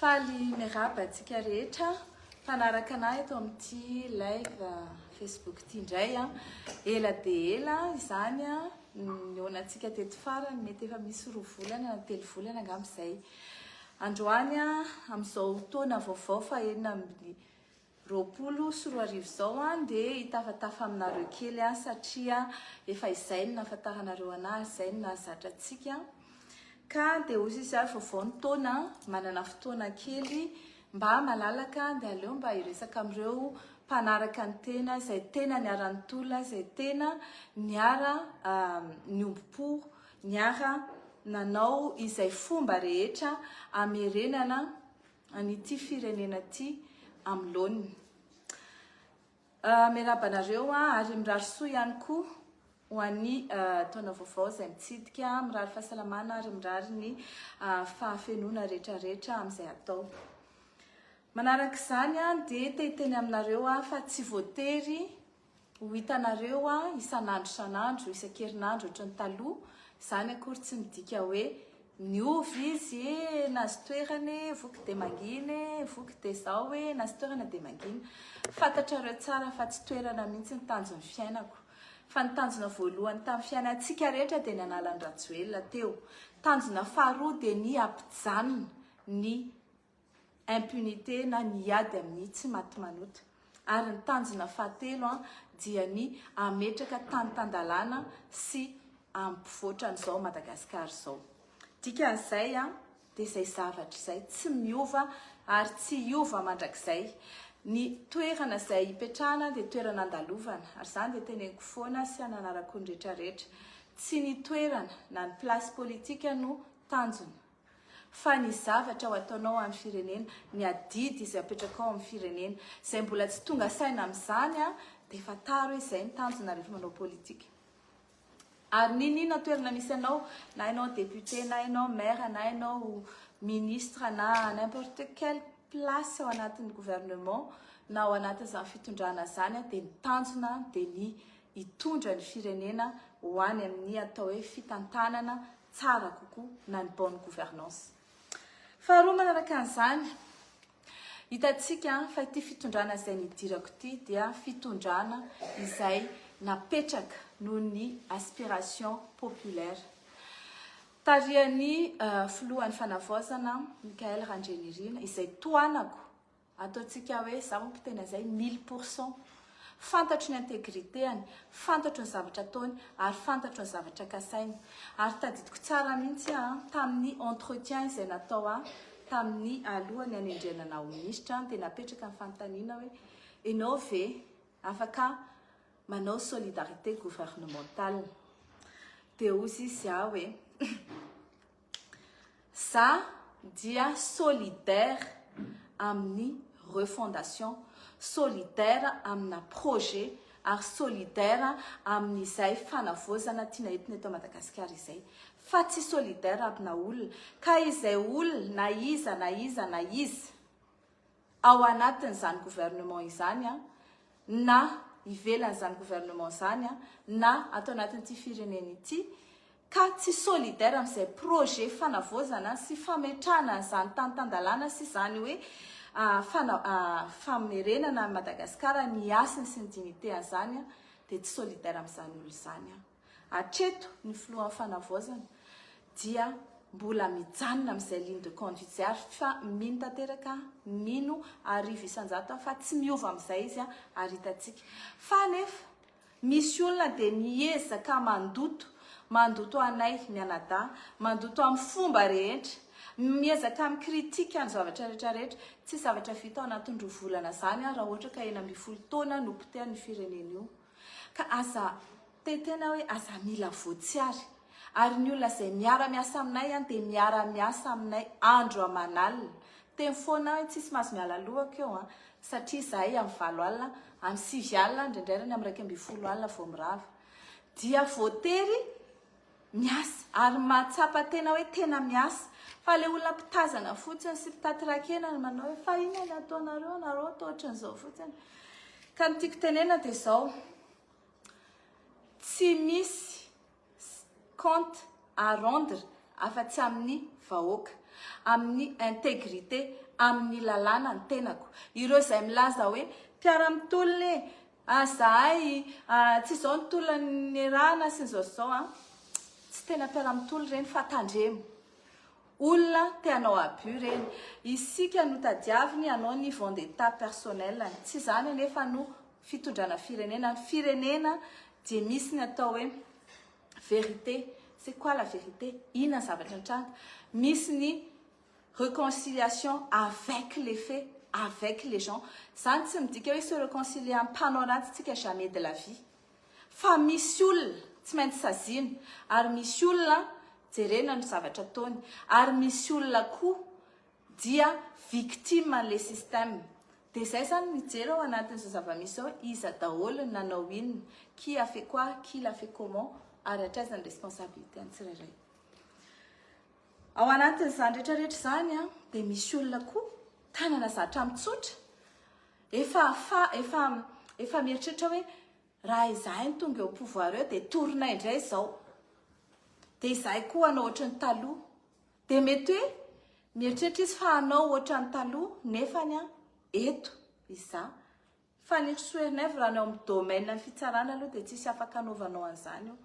Faly miarahaba antsika rehetra mpanaraka anah eto amin'ity live Facebook ity indray. Ela dia ela izany nihaonantsika teto farany, mety efa misy 2 volana na 3 volana angamba izay. Androany amin'izao taona vaovao fa 2026 izao dia hitafatafa aminareo kely aho satria efa izay no nahafantaranareo anahy, izay no nahazatra antsika. Ka dia hoy izy aho, vaovao ny taona, manana fotoana kely mba malalaka dia aleo mba hiresaka amin'ireo mpanaraka ny tena, izay tena niara-nitolona, izay tena niara niombom-po, niara nanao izay fomba rehetra hamerenana an'ity firenena ity amin'ny laoniny. Miarahaba anareo ary mirary soa ihany koa ho an'ny taona vaovao izay mitsidika, mirary fahasalamana ary mirary ny fahafenoana rehetrarehetra amin'izay atao. Manaraka izany dia te hiteny aminareo aho fa tsy voatery ho hitanareo isan'andro isan'andro, isan-kerinandro ohatry ny taloha, izany akory tsy midika hoe niova izy e, nahazo toerana e, voky dia mangina e, voky dia izao e, nahazo toerana dia mangina. Fantatrareo tsara fa tsy toerana mihitsy ny tanjon'ny fiainako. Fa ny tanjona voalohany tamin'ny fiainantsika rehetra dia ny hanala an'i Rajoelina teo. Tanjona faharoa dia ny hampijanona ny impunité na ny hiady amin'ny tsy maty manota. Ary ny tanjona fahatelo dia ny hametraka tany tan-dalàna sy hampivoatra an'izao Madagasikara izao. Dikan'izay dia izay zavatra izay tsy miova ary tsy hiova mandrakizay. Ny toerana izay hipetrahana dia toerana andalovana ary izany dia teneniko foana sy ananarako ny rehetrarehetra. Tsy ny toerana na ny place politique no tanjona fa ny zavatra ho ataonao amin'ny firenena, ny adidy izay apetrakao amin'ny firenena. Izay mbola tsy tonga saina amin'izany dia fantaro hoe izay ny tanjona rehefa manao politika. Ary n'inon'inona toerana misy anao, na ianao député, na ianao maire, na ianao ministre, na n'importe quelle place ao anatin'ny gouvernement, na ao anatin'izany fitondrana izany, dia ny tanjona dia ny hitondra ny firenena ho any amin'ny atao hoe fitantanana tsara kokoa na ny bonne gouvernance. Faharoa manaraka an'izany, hitantsika fa ity fitondrana izay nidirako ity dia fitondrana izay napetraka noho ny aspiration populaire. Tarihan'ny filohan'ny fanavaozana Michaël Randrianirina izay tohanako. Ataontsika hoe za moa mpiteny an'izay 1000%. Fantatro ny intégrité-ny, fantatro ny zavatra ataony ary fantatro ny zavatra kasainy. Ary tadidiko tsara mihitsy aho tamin'ny entretien izay natao ahy tamin'ny alohan'ny hanendrena ho minisitra dia napetraka ny fanontaniana hoe ianao ve afaka manao solidarité gouvernementale? Dia hozy izy aho hoe Za dia solidaire amin'ny refondation, solidaire amina projet ary solidaire amin'izay fanavaozana tiana entina eto Madagasikara izay. Fa tsy solidaire amina olona. Ka izay olona na iza na iza na iza ao anatin'izany gouvernement izany na ivelan'izany gouvernement izany na ato anatin'ity firenena ity ka tsy solidaire amin'izay projet fanavaozana sy fametrahana an'izany tany tan-dalàna sy izany hoe fana- famerenana an'i Madagasikara ny hasiny sy ny dignité an'izany dia tsy solidaire amin'izany olona izany aho. Hatreto ny filohan'ny fanavaozana dia mbola mijanona amin'izay ligne de conduite izay ary fa mino tanteraka aho, mino 1000% aho fa tsy miova amin'izay izy ary hitantsika. Fa anefa misy olona dia miezaka mandoto, mandoto anay mianadahy, mandoto amin'ny fomba rehetra, miezaka mi-critique ny zavatra rehetra rehetra. Tsy zavatra vita ao anatin'ny 2 volana izany raha ohatra ka 16 taona no potehan'io firenena io. Ka aza tetena hoe aza mila voatsiary. Ary ny olona izay miara-miasa aminay dia miara-miasa aminay andro aman'alina. Teny foana hoe tsisy mahazo miala lohako eo satria izahay amin'ny 8 alina, amin'ny 9 alina, indraindray ary ny amin'ny 11 alina vao mirava. Dia voatery miasa ary mahatsapa tena hoe tena miasa. Fa ilay olona mpitazana fotsiny sy mpitaty rakena no manao hoe fa inona no ataonareo, nareo atao ohatran'izao fotsiny. Ka ny tiako tenena dia izao, tsy misy compte. à rendre afa-tsy amin'ny vahoaka, amin'ny intégrité, amin'ny lalàna ny tenako. Ireo izay milaza hoe mpiara-mitolona e, ah zahay tsy izao ny tolona niarahana sy ny izao sy izao an, tsy tena mpiara-mitolona ireny fa tandremo. Olona te hanao abus ireny. Isika no tadiaviny hanao ny vendetta personnel-ny. Tsy izany anefa no fitondrana firenena. Ny firenena dia misy ny atao hoe vérité. C'est quoi la vérité? Inona ny zavatra nitranga? Misy ny reconciliation avec les faits, avec les gens. Izany tsy midika hoe se reconcilier amin'ny mpanao ratsy tsika, jamais de la vie. Fa misy olona tsy maintsy saziana, ary misy olona jerena ny zavatra ataony, ary misy olona koa dia victime an'ilay système. Dia izay izany mijery ao anatin'izao zava-misy izao, iza daholo no nanao inona, qui a fait quoi, qui l'a fait comment, ary hatraiza ny responsabilité an'ny tsirairay. Ao anatin'izany rehetrarehetra izany dia misy olona koa tanana zatra mitsotra, efa fa efa efa mieritreritra hoe raha izahay no tonga eo pouvoir eo dia torinay indray izao, dia izahay koa hanao ohatran'ny taloha. Dia mety hoe mieritreritra izy fa hanao ohatran'ny taloha nefany eto izaho. Fanirisoa Ernaivo, raha ny ao amin'ny domaine ny fitsarana aloha dia tsisy afaka anaovanao an'izany io.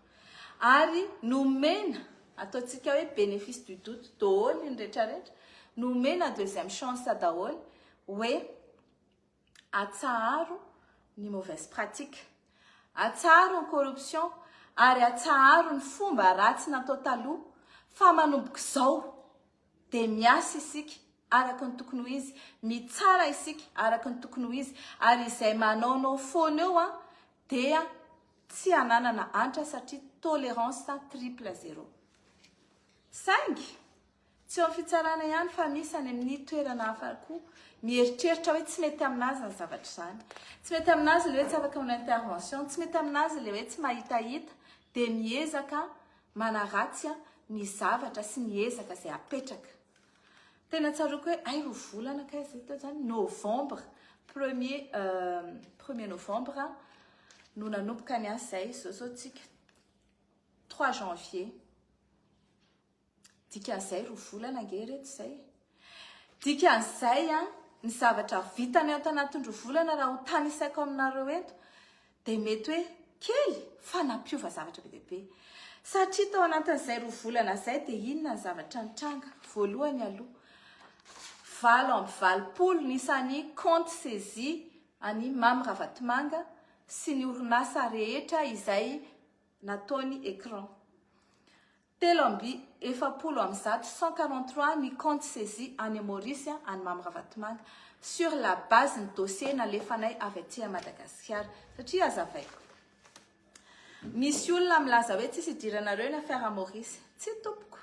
Ary nomena, ataontsika hoe bénéfice du doute daholo ny rehetrarehetra, nomena deuxième chance daholo hoe atsaharo ny mauvaise pratique, atsaharo ny corruption ary atsaharo ny fomba ratsy natao taloha fa manomboka izao dia miasa isika araka ny tokony ho izy, mitsara isika araka ny tokony ho izy, ary izay manaonao foana eo an dia tsy hananana antra satria tolérance triple zéro. Saingy tsy eo amin'ny fitsarana ihany fa misy any amin'ny toerana hafa koa mieritreritra hoe tsy mety aminazy ny zavatra izany. Tsy mety aminazy ilay hoe tsy afaka manao intervention, tsy mety aminazy ilay hoe tsy mahitahita, dia miezaka manaratsy ny zavatra sy ny ezaka izay apetraka. Tena tsaroako hoe hay roa volana kay zay teo zany, novembre, premier premier novembre no nanomboka ny asa zay, zao zao tsika 3 janvier. Dikan'izay roa volana ange reto zay. Dikan'izay an, ny zavatra vitany ato anatin'ny roa volana raha ho tanisaiko aminareo eto dia mety hoe kely fa nampiova zavatra be dia be. Satria tao anatin'izay roa volana izay dia inona ny zavatra nitranga? Voalohany aloha, 88 ny isan'ny compte saisi an'i Mamy Ravatomanga sy ny orinasa rehetra izay nataony écran. 143, 143 ny compte saisi any Maurice any Mamy Ravatomanga sur la base ny dossier nalefanay avy aty Madagasikara. Satria azavaiko. Misy olona milaza hoe tsisy idiranareo ny affaire Maurice. Tsy tompoko.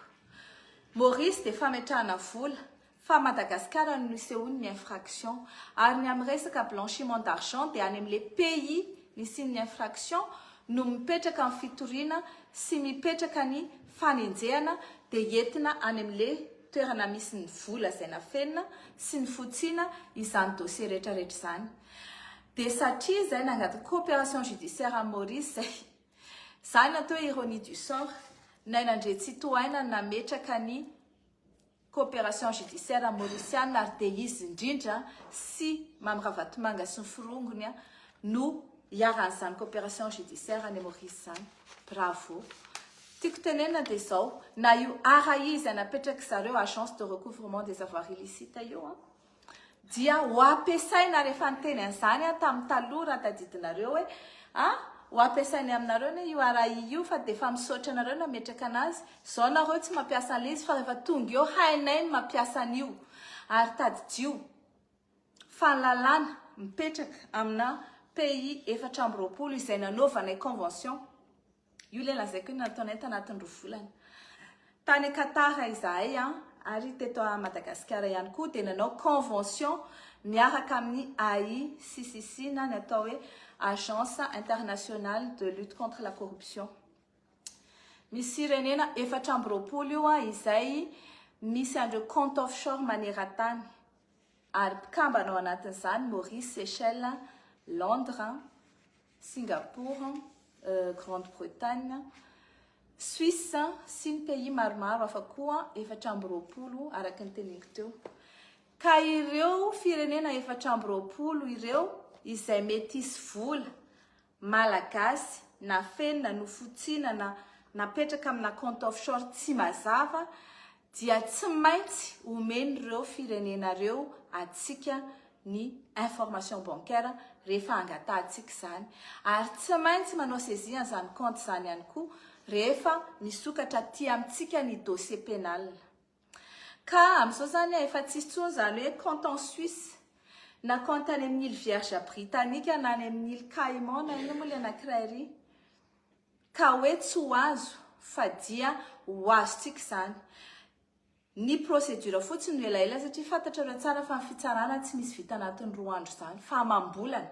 Maurice dia fametrahana vola fa Madagasikara no nisehoany ny infraction. Ary ny amin'ny resaka blanchiment d'argent dia any amin'ilay pays nisian'ny infraction no mipetraka ny fitoriana sy mipetraka ny fanenjehana dia entina any amin'ilay toerana misy ny vola izay nafenina sy ny fotsiana izany dossier rehetrarehetra izany. Dia satria izay nangataka coopération judiciaire amin'i Maurice izay, izany atao hoe ironie du sort, Naina Andriantsitohaina nametraka ny coopération judiciaire maurisiana ary dia izy indrindra sy Mamy Ravatomanga sy ny forongony no iharan'izany coopération judiciaire any Maurice izany. Bravo. Tiako tenenina dia izao, na io ARAI izay napetrak'i zareo Agence de recouvrement des avoirs illicites io an, dia ho ampiasaina rehefa niteny an'izany aho tamin'ny taloha raha tadidinareo hoe a ho ampiasainy aminareo anie io RAI io fa dia efa misaotra anareo nametraka anazy, izao nareo tsy mampiasa an'ilay izy fa rehefa tonga eo hainay ny mampiasa an'io ary tadidio fa ny lalàna mipetraka amina pays 24 izay nanaovanay convention. Io ilay lazaiko hoe nataonay tanatin'ny roa volana. Tany Qatar izahay ary teto Madagasikara ihany koa dia nanao convention miaraka amin'ny AICCC na ny atao hoe Agence Internationale de Lutte contre la Corruption. Misy firenena 24 io izay misy an'ireo compte offshore maneran-tany ary mpikambana ao anatin'izany Maurice, Seychelles, Londres, Singapour, Grande Bretagne. Suisse sy ny pays maromaro hafa koa 24 araka ny teneniko teo. Ka ireo firenena 24 ireo izay mety hisy vola malagasy nafenina, nofotsiana na napetraka amina compte offshore tsy mazava dia tsy maintsy omen'ireo firenena ireo antsika ny information bancaire rehefa angatahantsika izany ary tsy maintsy manao saisie an'izany compte izany ihany koa rehefa misokatra aty amintsika ny dossier pénal. Ka amin'izao izany efa tsisy intsony izany hoe compte en Suisse na compte any amin'ny île Vierge Britannique na any amin'ny île Caïman na inona moa ilay anankiray ry. Ka hoe tsy ho azo fa dia ho azontsika izany. Ny procédure fotsiny no elaela satria fantatrareo tsara fa ny fitsarana tsy misy vita anatin'ny 2 andro izany fa amam-bolana.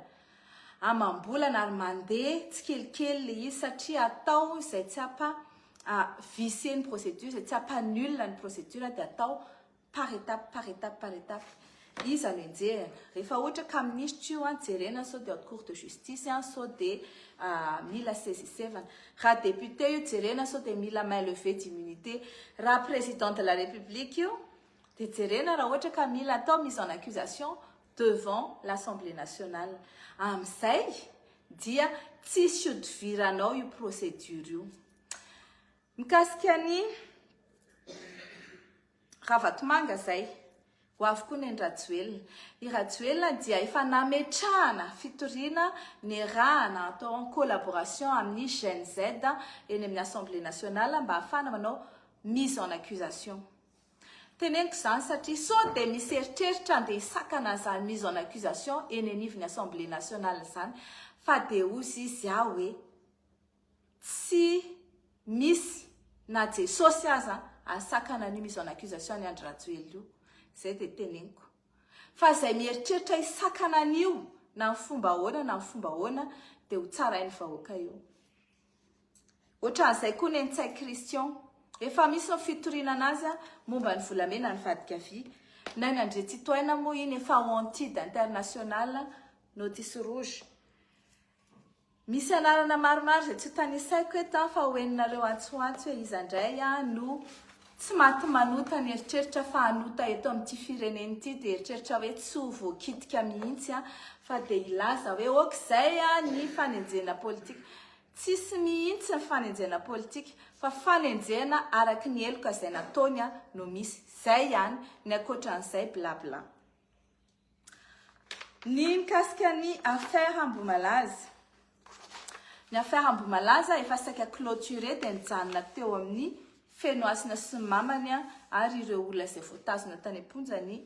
Amam-bolana ary mandeha tsikelikely ilay izy satria atao izay tsy hampa vicier ny procédure, izay tsy hampa nul ny procédure dia atao par étape, par étape, par étape. Iza no enjehina? Rehefa ohatra ka minisitra io, jerena sao dia haute cour de justice, sao dia mila saisissevana. Raha député io, jerena sao dia mila main levée d'immunité. Raha président de la République io, dia jerena raha ohatra ka mila atao mise en accusation devant l'Assemblée nationale. Amin'izay dia tsisy hodiviranao io procédure io. Mikasika ny Ravatomanga izay, ho avy koa ny Rajoelina. I Rajoelina dia efa nametrahana fitoriana niarahana atao en collaboration amin'ny Gen Z eny amin'ny Assemblée nationale mba hahafahana manao mise en accusation. Teneniko izany satria sao dia misy eritreritra andeha hisakana an'izany mise en accusation eny anivon'ny Assemblée nationale izany fa dia hozy izy aho hoe tsy misy na Jesosy aza ahasakana an'io mise en accusation an'i Andry Rajoelina io. Izay dia teneniko. Fa izay mieritreritra hisakana an'io na amin'ny fomba ahoana na amin'ny fomba ahoana dia ho tsarain'ny vahoaka eo. Ohatran'izay koa ny Ntsay Christian. Efa misy ny fitoriana anazy momba ny volamena nivadika vy. Naina Andriantsitohaina moa iny efa wanted international notice rouge. Misy anarana maromaro izay tsy ho tanisaiko eto fa ho henonareo antso ho antso hoe iza indray no tsy maty manota ny eritreritra fa hanota eto amin'ity firenena ity dia eritreritra hoe tsy ho voakitika mihitsy fa dia hilaza hoe ok izay ny fanenjehana politika. Tsisy mihitsy ny fanenjehana politika fa fanenjehana araky ny heloka izay nataony no misy. Izay ihany, ny ankoatran'izay blabla. Ny mikasika ny affaire Ambohimalaza. Ny affaire Ambohimalaza efa saika clôturé dia nijanona teo amin'ny Fenohasina sy ny mamany ary ireo olona izay voatazona tany am-ponja ny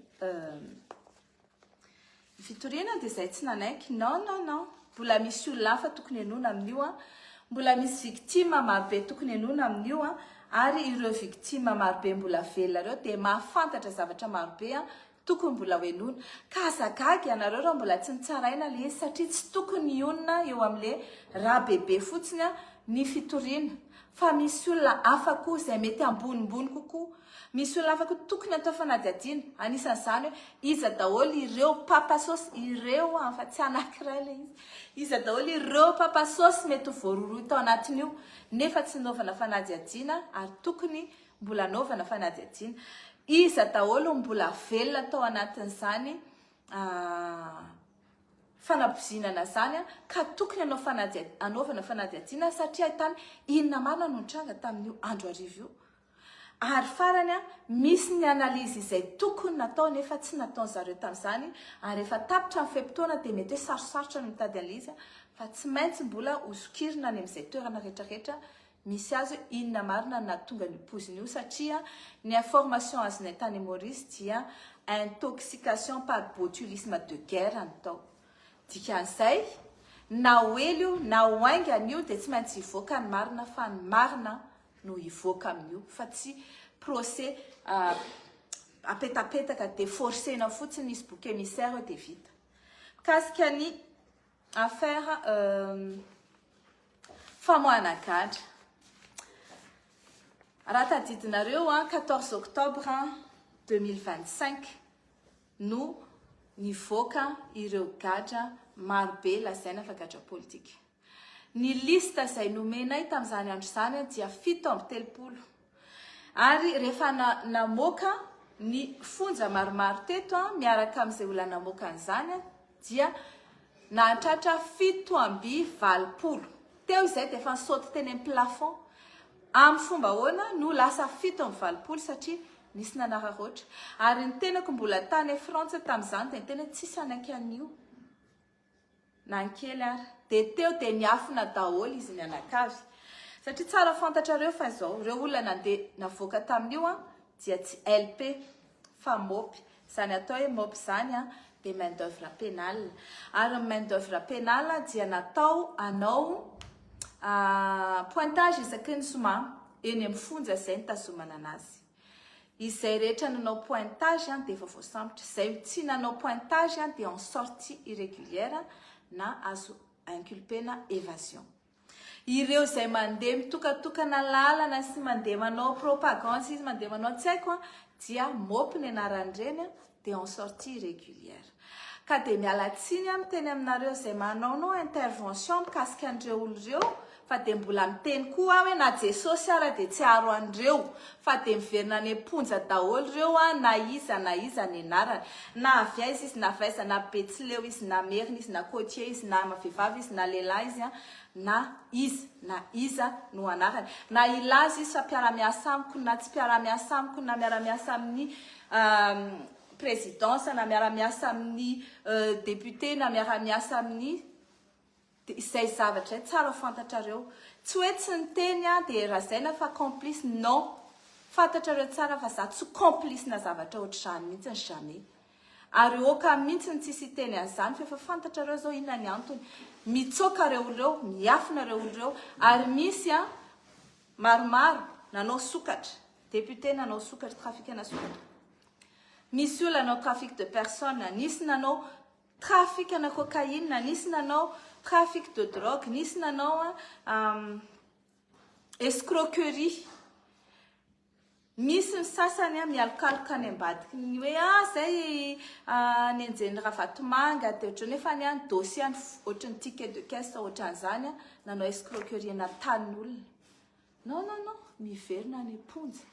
fitoriana dia izay tsy nanaiky. Non, non, non. Mbola misy olona hafa tokony henoina amin'io. Mbola misy victime marobe tokony henoina amin'io ary ireo victime marobe mbola velona ireo dia mahafantatra zavatra marobe tokony mbola ho henoina. Ka aza gaga ianareo raha mbola tsy nitsaraina ilay izy satria tsy tokony hionona eo amin'ilay raha bebe fotsiny ny fitoriana fa misy olona hafa koa izay mety ambonimbony kokoa. Misy olona hafa koa tokony atao fanadihadiana. Anisan'izany hoe iza daholo ireo papasôsy ireo an, fa tsy anankiray ilay izy. Iza daholo ireo papasôsy mety ho voarohirohy tao anatin'io nefa tsy nanaovana fanadihadiana ary tokony mbola anaovana fanadihadiana. Iza daholo no mbola velona tao anatin'izany fanapoizinana izany ka tokony hanao anaovana fanadihadiana satria ahitana inona marina no nitranga tamin'io andro hariva io. Ary farany, misy ny analyse izay tokony natao nefa tsy nataon zareo tamin'izany ary efa tapitra ny fe-potoana dia mety hoe sarosarotra ny mitady an'ilay izy fa tsy maintsy mbola hosokirina any amin'izay toerana rehetrarehetra misy azy hoe inona marina no nahatonga an'io poizina io satria ny information azonay tany Maurice dia intoxication par botulisme de guerre no tao. Dikan'izay, na ho ela io na ho haingana io dia tsy maintsy hivoaka ny marina fa ny marina no hivoaka amin'io fa tsy procès apetapetaka dia forcena fotsiny misy bouc émissaire eo dia vita. Mikasika ny affaire famoahana gadra. Raha tadidinareo, 14 octobre 2025 no nivoaka ireo gadra marobe lazaina fa gadra politika. Ny liste izay nomenay tamin'izany andro izany dia 37. Ary rehefa namoaka ny fonja maromaro teto miaraka amin'izay olona namoaka an'izany dia nahatratra 87. Teo izay dia efa nisaoty teny amin'ny plafond. Amin'ny fomba ahoana no lasa 87 satria nisy nanararaotra. Ary ny tenako mbola tany Frantsa tamin'izany dia niteny hoe tsisy hanaiky an'io. Na ny kely ary. Dia teo dia niafina daholo izy mianakavy. Satria tsara fantatrareo fa izao, ireo olona nandeha navoaka tamin'io an, dia tsy LP fa mop. Izany atao hoe mop izany an, dia main d'oeuvre pénale. Ary ny main d'oeuvre pénale dia natao hanao pointage isaky ny zoma eny amin'ny fonja izay nitazomana anazy. Izay rehetra nanao pointage dia efa voasambotra, izay tsy nanao pointage dia en sortie irrégulière na azo inculpena évasion. Ireo izay mandeha mitokatokana lalana sy mandeha manao propagande sy mandeha manao tsy haiko dia mop ny anaran'ireny dia en sortie irrégulière. Ka dia miala tsiny aho miteny aminareo izay manaonao intervention mikasika an'ireo olona ireo fa dia mbola miteny koa aho hoe na Jesosy ara dia tsy haharo an'ireo fa dia miverina any am-ponja daholo ireo an na iza na iza ny anarany na avy aiza izy na avy aiza na betsileo izy na merina izy na côtier izy na vehivavy izy na lehilahy izy an na iza na iza no anarany na hilaza izy fa mpiara-miasa amiko na tsy mpiara-miasa amiko na miara-miasa amin'ny présidence na miara-miasa amin'ny député na miara-miasa amin'ny dia izay zavatra izay tsara ho fantatrareo. Tsy hoe tsy niteny aho dia lazaina fa complice, non! Fantatrareo tsara fa za tsy complice-na zavatra ohatr'izany mihitsy jamais. Ary oka mihitsy ny tsisy hiteny an'izany fa efa fantatrareo zao inona ny antony. Mitsoaka ireo olona ireo, miafina ireo olona ireo ary misy an maromaro nanao sokatra, député nanao sokatra, trafic-na sokatra. Misy olona nanao trafic de personne, nisy nanao trafic na cocaïne, nisy nanao trafic de drogue, nisy nanao escroquerie. Misy ny sasany mialokaloka any ambadiky ny hoe ah zay nenjehin'i Ravatomanga dia ohatran'ny nefa ny any dossier any ohatran'ny ticket de caisse ohatran'izany nanao escroquerie na tanin'olona. Non non non, miverina any am-ponja.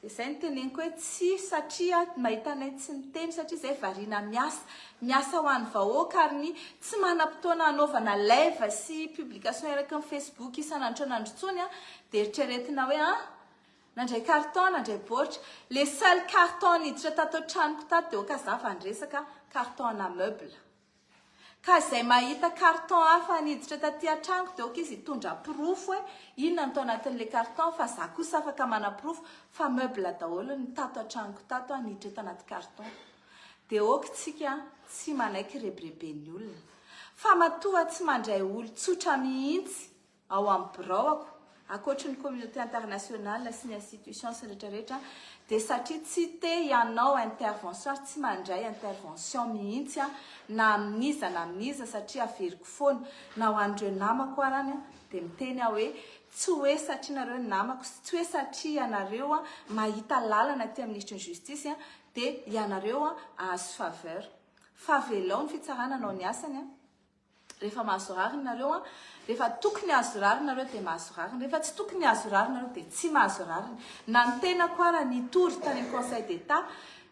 Dia izay no teneniko hoe tsy satria mahita anay tsy miteny satria izay variana miasa. Miasa ho an'ny vahoaka ary ny tsy manam-potoana hanaovana live sy publication eraky ny Facebook isan'andro isan'andro intsony dia eritreretina hoe an! Nandray carton, nandray baoritra. Le seul carton niditra tato an-tranoko tato dia ok zava ny resaka carton ana meuble. Ka izay mahita carton hafa niditra taty an-tranoko dia ok izy hitondra porofo hoe inona no tao anatin'ilay carton fa za kosa afaka manaporofo fa meuble daholo ny tato an-tranoko tato niditra tanaty carton. Dia ok tsika tsy manaiky rebireben'ny olona. Fa matoa tsy mandray olon-tsotra mihitsy ao amin'ny biraoako, ankoatry ny communauté internationale sy ny institutions rehetra rehetra dia satria tsy te hianao intervention ary tsy mandray intervention mihitsy aho na amin'iza na amin'iza satria averiko foana na ho an'ireo namako ara any dia miteny aho hoe tsy hoe satria nareo namako sy tsy hoe satria ianareo mahita lalana aty amin'ny minisitry ny justice dia ianareo ahazo faveur fa avelao ny fitsarana hanao ny asany. Rehefa mahazo rariny nareo an, rehefa tokony hahazo rariny nareo dia mahazo rariny, rehefa tsy tokony hahazo rariny nareo dia tsy mahazo rariny. Na ny tenako ara nitory tany amin'ny conseil d'Etat,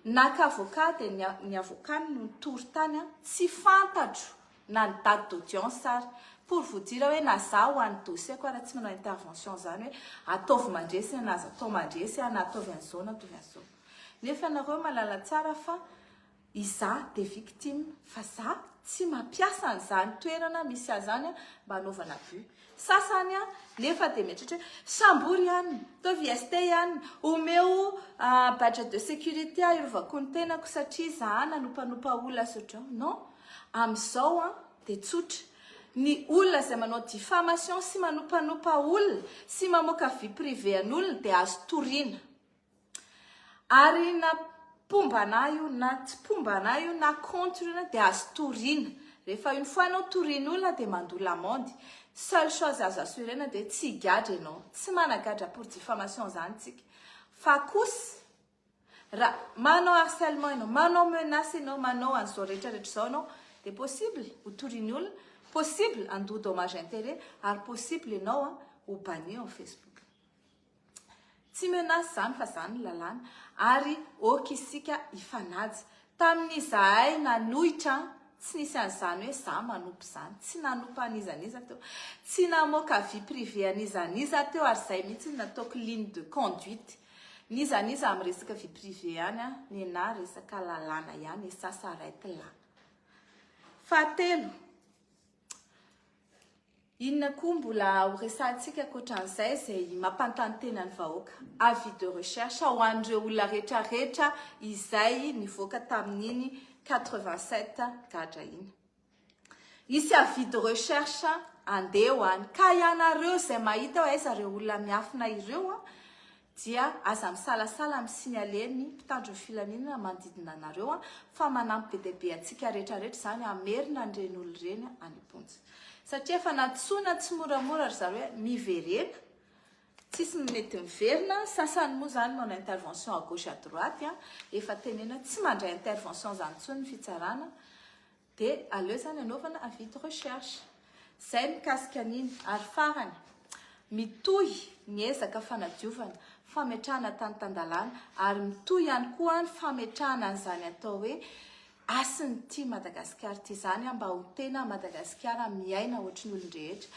naka avocat dia ny ny avocat-ny no nitory tany an, tsy fantatro na ny date d'audience ary. Pour vous dire hoe na za ho an'ny dossier-ko ara tsy manao intervention zany hoe ataovy mandresy na aza atao mandresy na ataovy an'izao na ataovy an'izao. Nefa nareo mahalala tsara fa Izaho dia victime fa za tsy mampiasa an'izany toerana misy ahy zany mba hanaovana abus. Sasany nefa dia mieritreritra hoe sambory ihany, ataovy IST ihany, omeo badge de sécurité aho hirovako ny tenako satria za nanompanopa olona sy ohatr'izao. Non, amin'izao dia tsotra, ny olona izay manao diffamation sy manompanopa olona sy mamoaka vie privée an'olona dia azo toriana. Ary na mpomba anah io na tsy mpomba anah io na contre io na dia azo toriana. Rehefa une fois ianao torian'olona dia mandoa l'amende. Seule chose azo assurena dia tsy higadra ianao. Tsy managadra pour diffamation zany tsika. Fa kosa raha manao harcèlement ianao, manao menace ianao, manao an'izao rehetra rehetra izao ianao dia possible ho torian'ny olona. Possible handoa dommage intérêt ary possible ianao a ho banni ao Facebook. Tsy menace zany fa zany ny lalàna ary ok isika hifanaja. Tamin'izahay nanohitra tsy nisy an'izany hoe za manompo izany. Tsy nanompa an'iza n'iza teo. Tsy namoaka vie privée an'iza n'iza teo ary izay mihitsy no nataoko ligne de conduite. N'iza n'iza amin'ny resaka vie privée any an, nenà resaka lalàna ihany et ça s'arrête là. Fahatelo, inona koa mbola ho resahantsika ankoatran'izay izay mampanontany tena ny vahoaka? Avis de recherche ho an'ireo olona rehetrarehetra izay nivoaka tamin'iny 87 gadra iny. Hisy avis de recherche andeha ho any. Ka ianareo izay mahita hoe aiza ireo olona miafina ireo dia aza misalasala mi-signaler ny mpitandro ny filaminana manodidina anareo fa manampy be dia be antsika rehetrarehetra izany hamerina an'ireny olona ireny any am-ponja. Satria efa nantsoina tsimoramora ry zareo hoe miverena, tsisy mety miverina, sasany moa izany manao intervention à gauche à droite, efa tenena tsy mandray intervention izany intsony ny fitsarana, dia aleo izany anaovana avis de recherche. Izay mikasika an'iny. Ary farany, mitohy ny ezaka fanadiovana, fametrahana tany tan-dalàna ary mitohy ihany koa ny fametrahana an'izany atao hoe hasin'ity Madagasikara ity izany mba ho tena Madagasikara miaina ohatry ny olon-drehetra.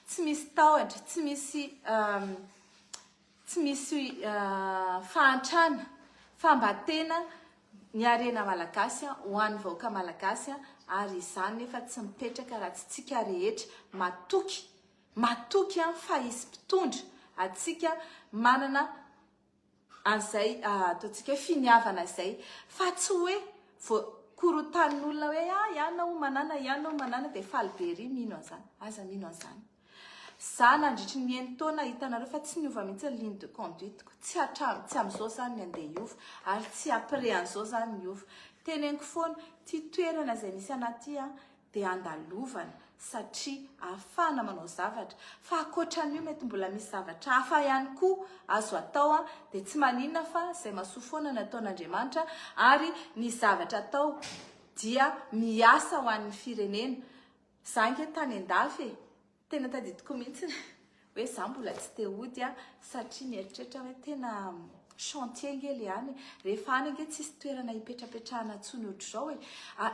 Tsy misy tahotra, tsy misy tsy misy fahantrana fa mba tena ny harena malagasy ho an'ny vahoaka malagasy ary izany nefa tsy mipetraka raha tsy tsika rehetra matoky matoky fa hisy mpitondra atsika manana an'izay ataontsika hoe finiavana izay fa tsy hoe vao korotanin'olona hoe ah ianao manana ianao manana dia faly be ery mino an'izany. Aza mino an'izany. Za nandritry ny enin-taona hitanareo fa tsy niova mihitsy ny ligne de conduite-ko. Tsy hatram, tsy amin'izao zany ny andeha hiova ary tsy après an'izao zany ny hiova. Teneniko foana, ity toerana izay misy anah ity an, dia andalovana satria ahafahana manao zavatra. Fa ankoatran'io mety mbola misy zavatra hafa ihany koa azo atao an, dia tsy maninona fa izay mahasoa foana no ataon'Andriamanitra ary ny zavatra atao dia miasa ho an'ny firenena. Za ange tany andafy e! Tena tadidiko mihitsy hoe za mbola tsy te hody a, satria mieritreritra hoe tena chantier ange le any e! Rehefa any ange tsisy toerana hipetrapetrahana intsony ohatr'izao e!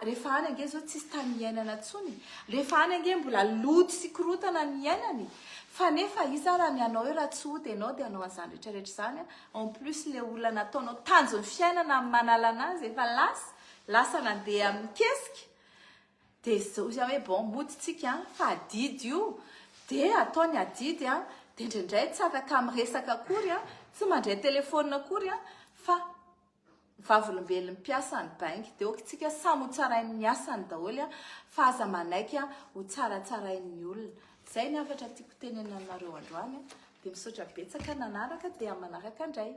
Rehefa any ange zao tsisy tany hiainana intsony e! Rehefa any ange mbola loto sy korotana ny iainana e! Fa nefa iza raha ny hanao hoe raha tsy hody ianao dia hanao an'izany rehetrarehetra izany a! En plus le olona nataonao tanjon'ny fiainana amin'ny manala anazy efa lasa, lasa nandeha amin'ny kesika! Dia izao izy hoe bon mody tsika fa adidy io dia atao ny adidy an, dia indraindray tsy afaka miresaka akory an, tsy mandray telephone akory an, fa vavolombelon'ny mpiasa ny bainga, dia ok tsika samy ho tsarain'ny asany daholo an, fa aza manaiky ho tsaratsarain'ny olona. Izay ny hafatra tiako tenenina aminareo androany an, dia misaotra betsaka nanaraka dia amin'ny manaraka indray.